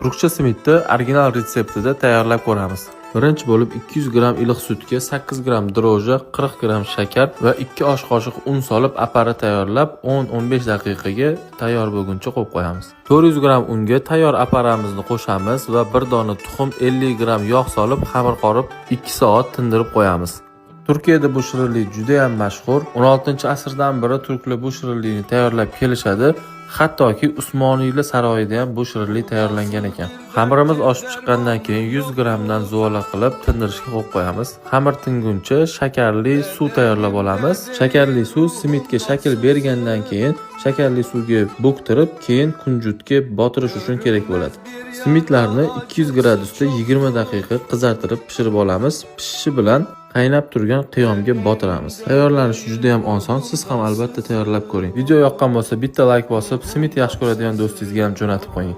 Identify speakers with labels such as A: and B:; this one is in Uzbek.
A: Turkcha simitni original retseptida tayyorlab ko'ramiz. Birinchi bo'lib 200 gramm iliq sutga 8 gramm дрожжи, 40 gramm shakar va 2 osh qoshiq un solib apara tayyorlab 10-15 daqiqaga tayyor bo'lguncha qo'yib qo'yamiz. 400 gramm unga tayyor aparamizni qo'shamiz va bir dona tuxum, 50 gramm yog' solib xamir qorib 2 soat tindirib qo'yamiz. Turkiyada bu shirinlik juda ham mashhur. 16-asrdan beri turklar bu shirinlikni tayyorlab kelishadi. Hattoki Usmoniylar saroyida ham bu shirinlik tayyorlangan ekan. Xamirimiz oshib chiqqandan keyin 100 grammdan zuvala qilib tindirishga qo'yib qo'yamiz. Xamir tinguncha shakarli suv tayyorlab olamiz. Shakarli suv simitga shakl bergandan keyin shakarli suvga bo'ktirib, keyin kunjutga botirish uchun kerak bo'ladi. Simitlarni 200 gradusda 20 daqiqa qizartirib pishirib olamiz. Pishishi bilan qaynab turgan qiyomga botiramiz. Tayyorlanishi juda ham oson. Siz ham albatta tayyorlab ko'ring. Video yoqqan bo'lsa bitta like bosib, simit yaxshi ko'radigan do'stingizga ham jo'natib qo'ying.